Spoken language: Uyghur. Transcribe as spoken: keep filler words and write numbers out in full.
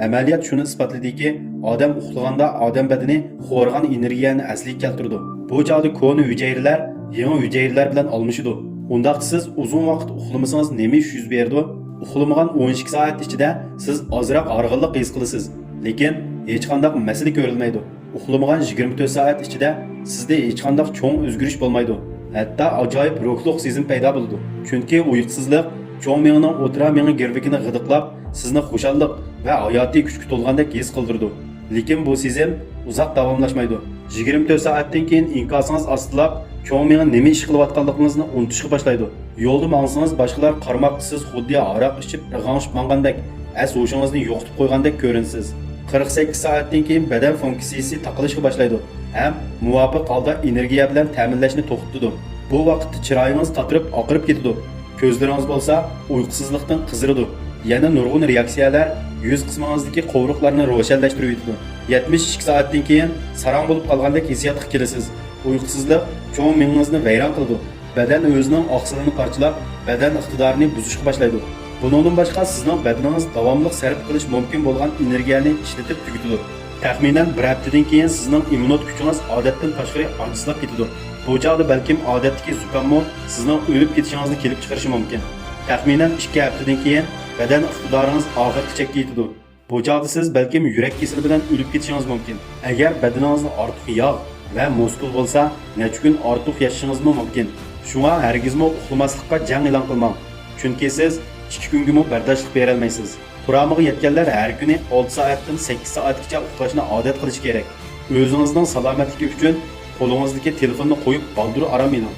ئەمەلىيەت شۇنى ئىسپاتلىدىكى، ئادەم ئۇخلىغاندا ئادەم بەدىنى خورىغان ئېنېرگىيەنى ئەسلىگە كەلتۈرىدۇ. بۇ چاغدا كونا ھۈجەيرىلەر يېڭى ھۈجەيرىلەر بىلەن ئالمىشىدۇ. ئۇنداقتا سىز ئۇزۇن ۋاقىت ئۇخلىمىسىڭىز نېمە ئىش يۈز بېرىدۇ؟ ئۇخلىمىغان ئون ئىككى سائەت ئىچىدە سىز ئازراق ھارغىنلىق ھېس قىلىسىز، لېكىن ھېچقانداق مەسىلە كۆرۈلمەيدۇ. ئۇخلىمىغان يىگىرمە تۆت سائەت ئىچىدە سىزدە ھېچقانداق چوڭ ئۆزگىرىش بولمايدۇ. ھەتتا ئاجايىپ روھلۇق سېزىم پەيدا بولىدۇ. چۈنكى ئۇيقۇسىزلىق چوڭ مېڭىنىڭ ئوتتۇرا مېڭە گىرۋىكىنى غىدىقلاپ، سىزنى خۇشاللىق ۋە ھاياتىي كۈچكە تولغاندەك ھېس قىلدۇرىدۇ. لېكىن بۇ سېزىم ئۇزاق داۋاملاشمايدۇ. يىگىرمە تۆت سائەتتىن كېيىن ئىنكاسىڭىز ئاستىلاپ، چوڭ مېڭە نېمە ئىش قىلىۋاتقانلىقىڭىزنى ئۇنتۇشقا باشلايدۇ. يولدا ماڭسىڭىز، باشقىلار قارىماققا سىز خۇددى ھاراق ئىچىپ، ئىرغاڭشىپ ماڭغاندەك، ئەس-ھوشىڭىزنى يوقىتىپ قويغاندەك كۆرۈنىسىز. قىرىق سەككىز سائەتتىن كېيىن بەدەن فۇنكسىيىسى تاقىلىشقا باشلايدۇ ھەم مۇۋاپىق ھالدا ئېنېرگىيە بىلەن تەمىنلەشنى توختىتىدۇ. بۇ ۋاقىتتا چىرايىڭىز تاتىرىپ ئاقىرىپ كېتىدۇ. كۆزلىرىڭىز بولسا ئۇيقۇسىزلىقتىن قىزىرىدۇ. يەنە نۇرغۇن رېئاكسىيەلەر يۈز قىسمىڭىزدىكى قوۋۇرۇقلارنى روشەنلەشتۈرۈۋېتىدۇ. يەتمىش ئىككى سائەتتىن كېيىن ساراڭ بولۇپ قالغاندەك ھېسسىياتقا كېلىسىز. ئۇيقۇسىزلىق چوڭ مېڭىڭىزنى ۋەيران قىلىدۇ. بەدەن ئۆزىنىڭ ئاقسىلىنى پارچىلاپ، بەدەن ئىقتىدارىنى بۇزۇشقا باشلايدۇ. بۇنىڭدىن باشقا، سىزنىڭ بەدىنىڭىز داۋاملىق سەرپ قىلىش مۇمكىن بولغان ئېنېرگىيەنى ئىشلىتىپ تۈگىتىدۇ. تەخمىنەن بىر ھەپتىدىن كېيىن سىزنىڭ ئىممۇنىتېت كۈچىڭىز ئادەتتىن تاشقىرى ئاجىزلاپ كېتىدۇ. بۇ چاغدا بەلكىم ئادەتتىكى زۇكاممۇ سىزنىڭ ئۆلۈپ كېتىشىڭىزنى كېلىپ چىقىرىشى مۇمكىن. تەخمىنەن ئىككى ھەپتىدىن كېيىن بەدەن ئىقتىدارىڭىز ئاخىرقى چەككە يېتىدۇ. بۇ چاغدا سىز بەلكىم يۈرەك كېسىلى بىلەن ئۆلۈپ كېتىشىڭىز مۇمكىن. ئەگەر بەدىنىڭىزدە ئارتۇق ياغ ۋە مۇسكۇل بولسا، نەچچە كۈن ئارتۇق ياشىشىڭىزمۇ مۇمكىن. شۇڭا ھەرگىزمۇ ئۇخلىماسلىققا جەڭ ئېلان قىلماڭ. چۈنكى سىز ئىككى كۈنگىمۇ بەرداشلىق بېرەلمەيسىز. قۇرامىغا يەتكەنلەر ھەر كۈنى ئالتە سائەتتىن سەككىز سائەتكىچە ئۇخلاشنى ئادەت قىلىشى كېرەك. ئۆزىڭىزنىڭ سالامەتلىكى ئۈچۈن قولىڭىزدىكى تېلېفوننى قويۇپ، بالدۇر ئارام ئېلىڭ.